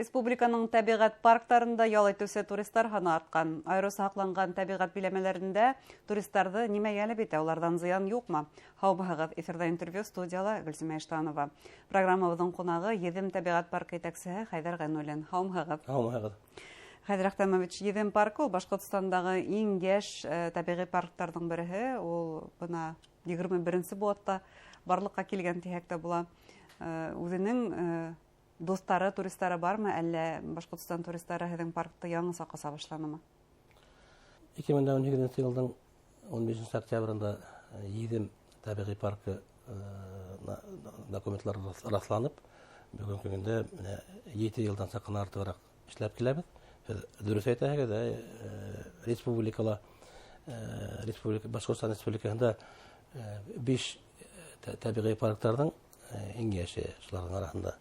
Республиканың тәбиғәт парктарында ял итеүсе туристар һаны артҡан. Айырыуса һаҡланған тәбиғәт биләмәләрендә туристарҙы нимә йәлеп итә, уларҙан зыян юҡмы? Һаумыһығыҙ, эфирҙа интервью, студияла Гөлсимә Иштанова. Программабыҙҙың ҡунағы Еҙем тәбиғәт паркы етәксеһе Хәйҙәр Ғәйнуллин. Һаумыһығыҙ. Һаумыһығыҙ. Хәйҙәр Әхтәмович, Еҙем паркы ул Башҡортостандағы иң йәш тәбиғи парктарҙың береһе. Ул бына 21-нсе быуатта барлыҡҡа килгән тиһәк тә була. Үҙенең дуҫтары, туристары бармы, әллә Башҡортостан туристары һеҙҙең паркты яңыса ҡаса башланымы? 2018 йылдың 15 октябрендә Еҙем тәбиғи паркы документлар раҫланып, бөгөнгө көндә менә 7 йылдан саҡ ҡына артығыраҡ эшләп киләбеҙ. Һеҙ дөрөҫ әйтәһегеҙ, республикала, республика Башҡортостан Республикаһында 5 тәбиғи парктарҙың иң йәше шуларҙың араһында.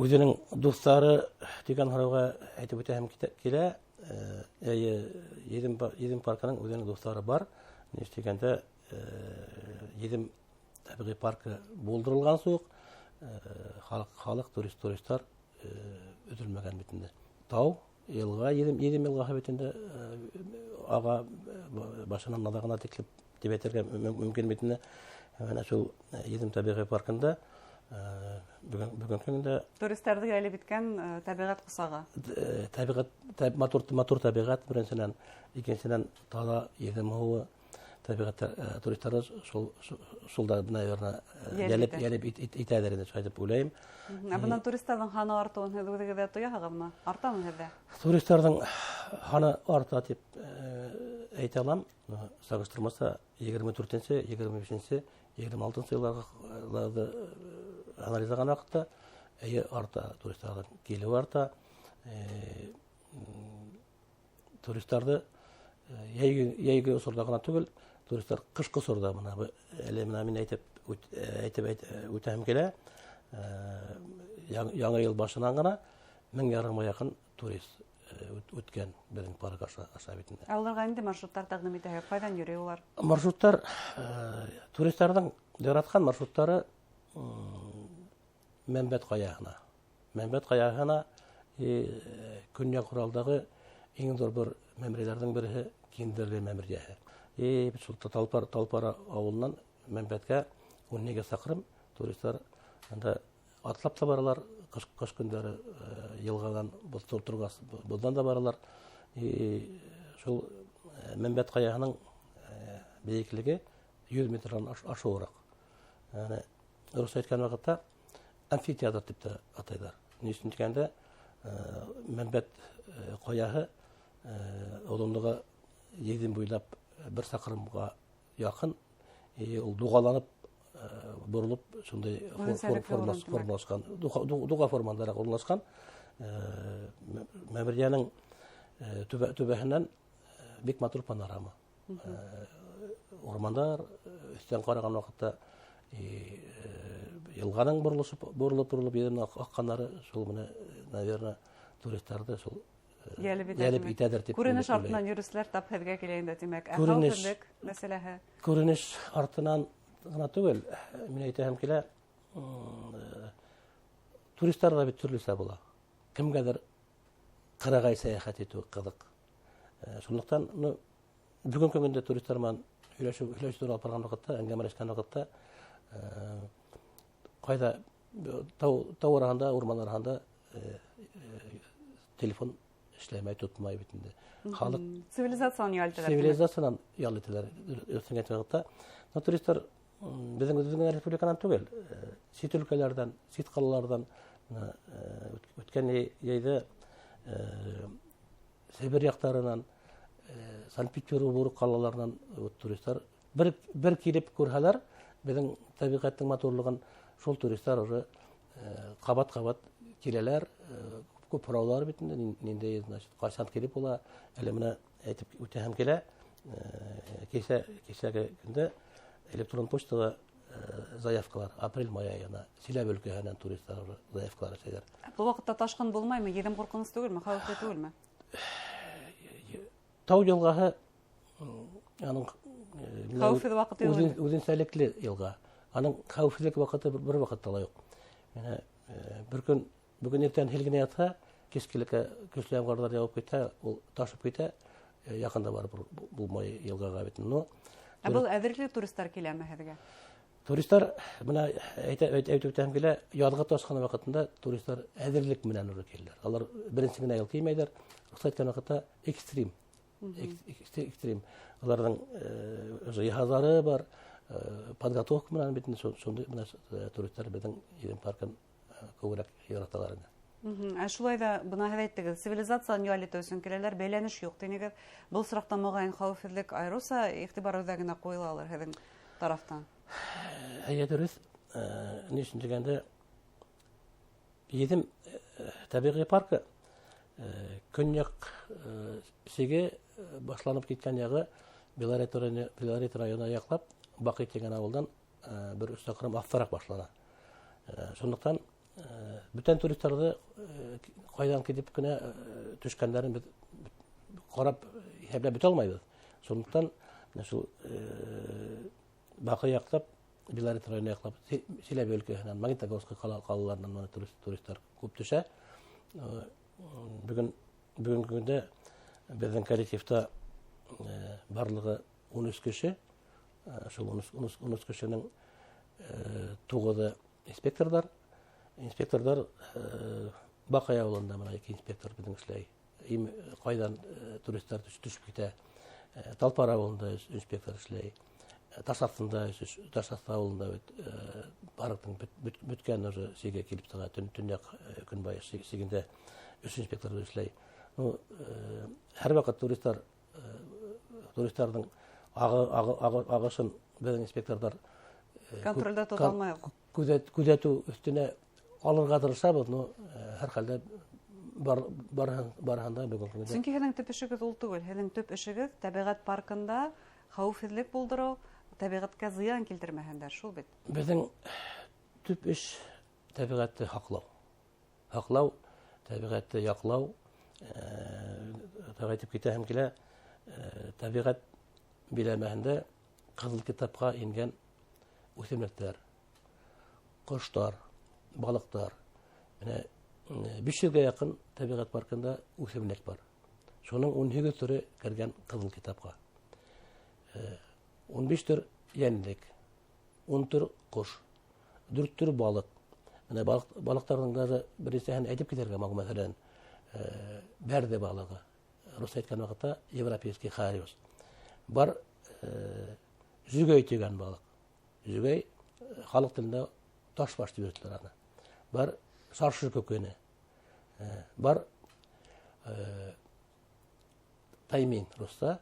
Үҙенең дуҫтары тигән һорауға әйтеп үтәһем килә. Эйе, Еҙем паркының үҙенең дуҫтары бар. Ни тигәндә, Еҙем тәбиғи паркы булдырылғансы уҡ халыҡ туристар өҙөлмәгән бит инде. Тау, йылға, Еҙем йылғаһы бит инде аға башынан аҙағына тиклем тип әйтергә мөмкин бит инде. Менә шул Еҙем тәбиғи паркында бөгөнгө көндә туристарҙы йәлеп иткән тәбиғәт ҡосағы. Тәбиғәт, матур тәбиғәт беренсенән, икенсенән таҙа Еҙем һыуы, тәбиғәт туристарҙы шул да, наверное, йәлеп итәлер инде, шулай тип уйлайым. Ә бынан туристарҙың һаны артыуын һеҙ үҙегеҙ ҙә тояһығыҙмы? Артамы һеҙҙә? Туристарҙың һаны арта тип әйтә алам. Сағыштырмаса 24-нсе, 25-нсе, 26-нсы йылдарҙы анализлаған ваҡытта эйе арта, туристарҙың килеүе арта. Туристарҙы йәйге осорҙа ғына түгел, туристар ҡышҡы осорҙа бына әле бына мин әйтеп үтәһем килә, яңы йыл башынан ғына 1500-ға яҡын турист үткән беҙҙең парк аша бит инде. Ә уларға ниндәй маршруттар тәҡдим итәһегеҙ? Ҡайҙан йөрөй улар? Маршруттар, туристарҙың яратҡан маршруттары Мәмбәт ҡаяһына. Мәмбәт ҡаяһына Көньяҡ Уралдағы иң ҙур бер мәмерйәләрҙең береһе Киндерле мәмерйәһе. Шул Талпар ауылынан Мәмбәткә 12 саҡрым туристар анда атлап та баралар, ҡыш көндәре йылғанан боҙ торғас боҙҙан да баралар. Шул Мәмбәт ҡаяһының бейеклеге 100 метрҙан ашыуыраҡ. Яғни рус әйткән ваҡытта амфитеатр тип тә атайҙар. Ни өсөн тигәндә, Мәмбәт ҡаяһы оҙонлоғо Еҙем буйлап 1 саҡрымға яҡын, ул дуғаланып, боролоп шундай формалашҡан, дуға формандараҡ урынлашҡан. Мәмерйәнең түбәһенән бик матур панорама. Урмандар өҫтән ҡараған ваҡытта йылғаның боролоп Еҙемдең аҡҡандары шул менә, наверное, туристарҙы шул йәлеп итәлер тип. Күренеш артынан йөрөүселәр тап һеҙгә килә инде, тимәк. Ә хәүефһеҙлек мәсьәләһе? Күренеш артынан ғына түгел, мин әйтәһем килә, туристар ҙа бит төрлөсә була. Кемгәлер ҡырағай сәйәхәт итеү ҡыҙыҡ. Шунлыҡтан, бөгөнгө көндә туристар менән һөйләшеү алып барған ваҡытта, әңгәмәләшкән ваҡытта, ҡайҙа тау араһында, урман араһында телефон эшләмәй, тотмай бит инде. Халыҡ цивилизациянан ял итәләр. Цивилизациянан ял итәләр. Өҫтән әйткән ваҡытта, туристар беҙҙең республиканан түгел, сит өлкәләрҙән, сит ҡалаларҙан, үткән йәйҙә Себер яҡтарынан, Санкт-Петербург ҡалаларынан туристар бер килеп күрһәләр, беҙҙең тәбиғәттең матурлығын шул туристар уже ҡабат-ҡабат киләләр, күп һораулар бит инде, ниндәй, значит, ҡасан килеп була, әле менә әйтеп үтәһем килә, кисәге көндә электрон почтала заявкалар апрель-май айына Силәбе өлкәһенән туристар заявкалар эшләйҙәр. Был ваҡытта ташҡын булмаймы? Еҙем ҡурҡыныс түгелме? Хәүефле түгелме? Тау йылғаһы, аның хәүефһеҙ ваҡыты юҡ. Үҙенсәлекле йылға. Аның хәүефһеҙлек ваҡыты бер ваҡытта ла юҡ. Менә бер көн Бөгөн иртән һил генә ятһа, кискелеккә көслө ямғырҙар яуып китһә, ул ташып китә, яҡында барып булмай йылғаға бит. Но Ә был әҙерлекле туристар киләме һеҙгә? Туристар, бына әйтеп үтәһем килә, яҙғы ташҡын ваҡытында туристар әҙерлек менән уже киләләр. Алар беренсе генә йыл килмәйҙәр. Рөхсәт иткән ваҡытта экстрим. Экстрим. Аларҙың уже йыһаздары бар, подготовка менән бит шундай менә туристар беҙҙең Еҙем паркын күберәк яраталар инде. Ә шулай ҙа бына һеҙ әйттегеҙ, цивилизацияны ял итеү өсөн киләләр, бәйләнеш юҡ тинегеҙ. Был осраҡта моғайын хәүефһеҙлек айырыуса иғтибар үҙәгенә ҡуйылалыр һеҙҙең тарафтан. Әйе, дөрөҫ. Ни өсөн тигәндә, Еҙем тәбиғи паркы көньяҡ сиге башланып киткән яғы Белорет районы яҡлап Баҡый тигән ауылдан бер 3 саҡрым аҫтараҡ башлана. Шунлыҡтан бүтән туристарҙы ҡайҙан китеп кенә төшкәндәрен беҙ ҡарап иҫәпләп бөтә алмайбыҙ. Шунлыҡтан шул Баҡый яҡлап, Белорет районы яҡлап, Силәбе өлкәһенән, Магнитогорск ҡалаларынан мына туристар күп төшә. Бөгөнгө көндә беҙҙең коллективта барлығы 13 кеше. Шул 13 кешенең 9-ы инспекторҙар. Инспекторҙар Баҡай ауылында мына 2 инспектор беҙҙең эшләй. Ҡайҙан туристар төшөп китә. Талпар ауылында инспектор эшләй. Таш аҫтында, Таш аҫты ауылында бит парктың бөткән уже сиге килеп сыға, төньяҡ көнбайыш сигендә 3 инспектор эшләй. Ну, һәр ваҡыт туристарҙың ағышын беҙҙең инспекторҙар контролдә тота алмай. Күҙәтеү өҫтөнә алырға тырышабыҙ, но һәр хәлдә барыһында бөгөнгө көндә. Сөнки һеҙҙең төп эшегеҙ ул түгел, һеҙҙең төп эшегеҙ тәбиғәт паркында хәүефһеҙлек булдырыу, тәбиғәткә зыян килтермәһендәр, шул бит. Беҙҙең төп эш тәбиғәтте һаҡлау. Һаҡлау, тәбиғәтте яҡлау, тағы әйтеп китәһем килә, тәбиғәт биләмәһендә ҡыҙыл китапҡа ингән үҫемлектәр, ҡоштар, балыҡтар. Менә 500-гә яҡын тәбиғәт паркында үҫемлек бар. Шуның 18 төрө кергән ҡыҙыл китапҡа. 15 төр йәнлек, 10 төр ҡош, 4 төр балыҡ. Менә балыҡтарҙың даже беренсеһен әйтеп китергә мөмкин, мәҫәлән, бәрҙе балығы, рус әйткән ваҡытта европейский хариус. Бар жүгей тигән балыҡ. Жүгей халыҡ телендә ташбаш тип йөрөтөлөр аны. Бар саршы көкөнө. Бар таймин руста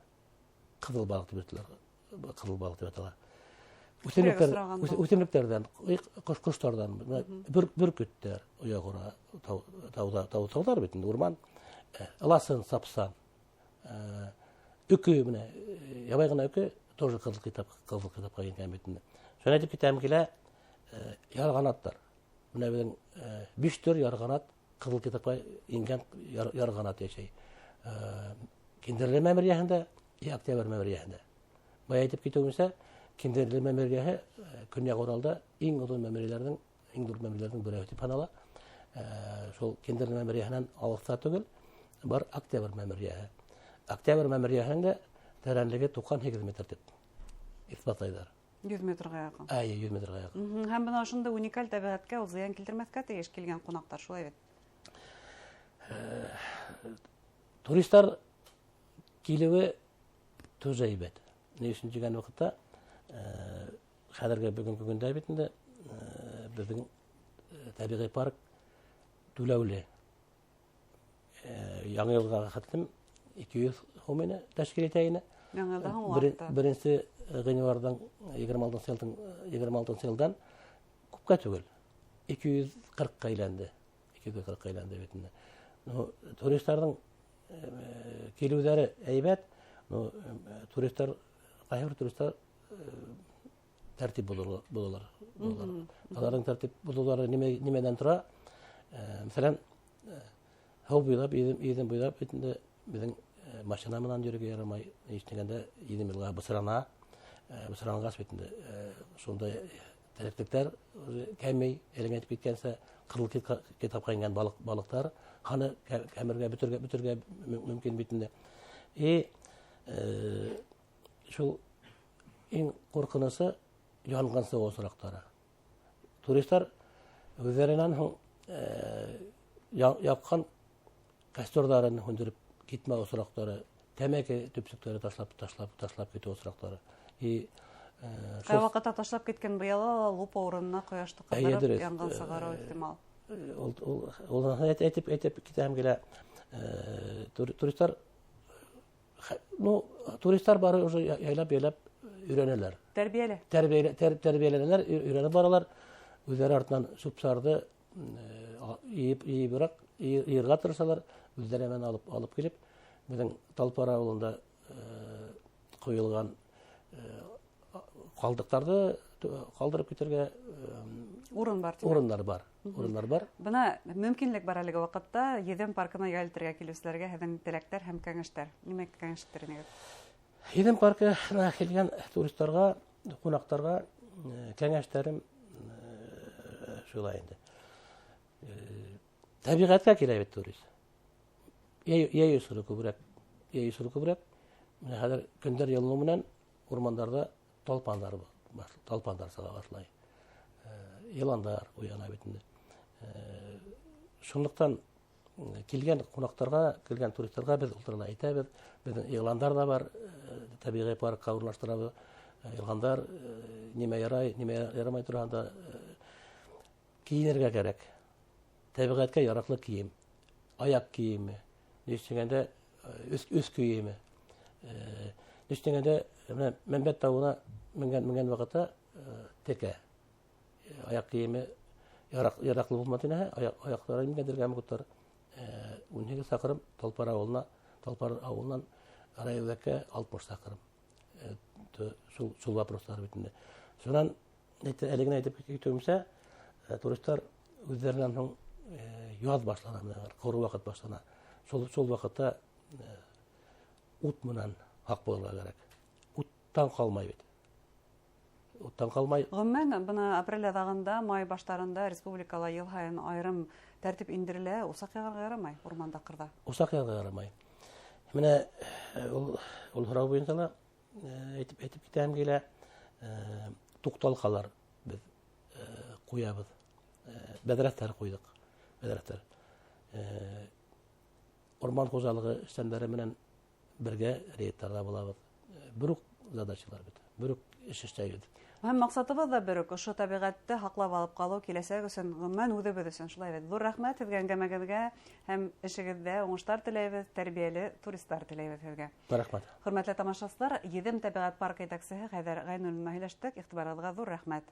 ҡыҙыл балыҡ тип йөрөтөлөр. Ҡыҙыл балыҡ тип атала. Үҫемлектәрҙән, ҡоштарҙан, бөркөттәр оя ҡора, тауҙар бит инде, урман. Ыласын, сапсан, өкө, менә ябай ғына өкө тоже ҡыҙыл китапҡа ингән бит инде. Шуны әйтеп китәм килә, ярғанаттар. Менә беҙҙең 5 төр ярғанат ҡыҙыл китапҡа ингән ярғанат йәшәй. Киндерле мәмерйәһендә, Октябрь мәмерйәһендә. Бая әйтеп китеүемсә, Киндерле мәмерйәһе Көньяҡ Уралда иң оҙон мәмерйәләрҙең, иң ҙур мәмерйәләрҙең береһе тип һанала. Шул Киндерле мәмерйәһенән алыҫта түгел, бар Октябрь мәмерйәһе. Октябрь мәмерйәһенең дә тәрәнлеге 98 метр тип иҫбатлайҙар. 100 метрға яҡын. Әйе, 100 метрға яҡын. Һәм бына ошондай уникаль тәбиғәткә ул зыян килтермәҫкә тейеш килгән ҡунаҡтар, шулай бит? Туристар килеүе тоже әйбәт. Ни өсөн тигән ваҡытта, хәҙерге бөгөнгө көндә бит инде, беҙҙең тәбиғи парк түләүле. Яңы йылға хәтлем 200 һум ине тәшкил итә ине. Яңы йылда һуң ваҡытта. Беренсе ғинуарҙың егерме алтынсы йылдың, егерме алтынсы йылдан күпкә түгел, ике йөҙ ҡырҡҡа әйләнде. Ике йөҙ ҡырҡҡа әйләнде бит инде. Ну, туристарҙың килеүҙәре әйбәт, но туристар, ҡайһы бер туристар тәртип боҙалар. Аларҙың тәртип боҙоуҙары нимәнән тора? Мәҫәлән, һыу буйлап, иҙен буйлап бит инде беҙҙең машина менән йөрөргә ярамай, ни өсөн тигәндә, иҙен йылға бысрана. Бысранғас бит инде, шундай Тереклектәр кәмей, әлеге әйтеп киткәнсә, ҡыҙыл китапҡа ингән балыҡтар һаны кәмергә, бөтөргә мөмкин бит инде. И шул иң ҡурҡынысы янған сығыу осраҡтары. Туристар үҙҙәренән һуң яҡҡан костерҙарын һүндереп китмә осраҡтары, тәмәке төпсөктәре ташлап китеү осраҡтары. И Ҡай ваҡытта ташлап киткән быяла лупа урынына ҡояшты ҡыҙырып янған сығарыу ихтимал. Ул әйтеп китәһем килә. Туристар, ну, туристар бары уже яйлап-яйлап өйрәнәләр. Тәрбиәле. Тәрбиәләнәләр, өйрәнеп баралар. Үҙҙәре артынан сүп-сарҙы йыйыбыраҡ, йыйырға тырышалар. Үҙҙәре менән алып килеп, беҙҙең Талпар ауылында ҡуйылған ҡалдыҡтарҙы ҡалдырып китергә урын бар, тимәк. Урыннар бар. Урыннар бар. Бына мөмкинлек бар әлеге ваҡытта Еҙем паркына ял итергә килеүселәргә һеҙҙең теләктәр һәм кәңәштәр. Нимә кәңәш итер инегеҙ? Еҙем паркына килгән туристарға, ҡунаҡтарға кәңәштәрем шулай инде. Тәбиғәткә килә бит турист. Йәй осоро күберәк, йәй осоро күберәк. Менә хәҙер көндәр йылыныу менән урмандарҙа талпандар сыға башлай. Йыландар уяна бит инде. Шунлыҡтан килгән ҡунаҡтарға, килгән туристарға беҙ ултырыла әйтәбеҙ. Беҙҙең йыландар ҙа бар, тәбиғи паркка урынлаштырабыҙ. Йыландар, нимә ярай, нимә ярамай торғанда, кейенергә кәрәк. Тәбиғәткә яраҡлы кейем, аяҡ кейеме, нисек өҫ кейеме. Нисек менә Мәмбәт тауына менгән ваҡытта текә аяҡ кейеме яраҡлы булманы тинәһе, аяҡтары имгәндергә мөмкин. 18 саҡрым Талпар ауылына, Талпар ауылынан Райүҙәккә 60 саҡрым. Шул вопростар бит инде. Шунан әле генә әйтеп китеүемсә, туристар үҙҙәренән һуң яҙ башлана, менә ҡоро ваҡыт башлана. Шул ваҡытта ут менән һаҡ булырға кәрәк. Уттан ҡалмай бит. Уттан ҡалмай. Ғөмүмән, бына апрель аҙағында, май баштарында республикала йыл һайын айырым тәртип индерелә, усаҡ яғырға ярамай урманда, ҡырҙа. Усаҡ яғырға ярамай. Менә ул һорау буйынса ла әйтеп китәһем килә. Туҡталҡалар беҙ ҡуябыҙ. Бәҙрәфтәр ҡуйҙыҡ. Бәҙрәфтәр. Урман хужалығы эшсәндәре менән бергә рейдтарҙа булабыҙ. Бер үк задачалар бит, бер үк эш эшләйбеҙ. Һәм маҡсатыбыҙ ҙа бер үк, ошо тәбиғәтте һаҡлап алып ҡалыу киләсәк өсөн, ғөмүмән үҙебеҙ өсөн, шулай бит. Ҙур рәхмәт һеҙгә әңгәмәгеҙгә һәм эшегеҙҙә уңыштар теләйбеҙ, тәрбиәле туристар теләйбеҙ һеҙгә. Рәхмәт. Хөрмәтле тамашасылар, Еҙем тәбиғәт паркы етәксеһе Хәйҙәр Ғәйнуллин менән һөйләштек. Иғтибарығыҙға ҙур рәхмәт.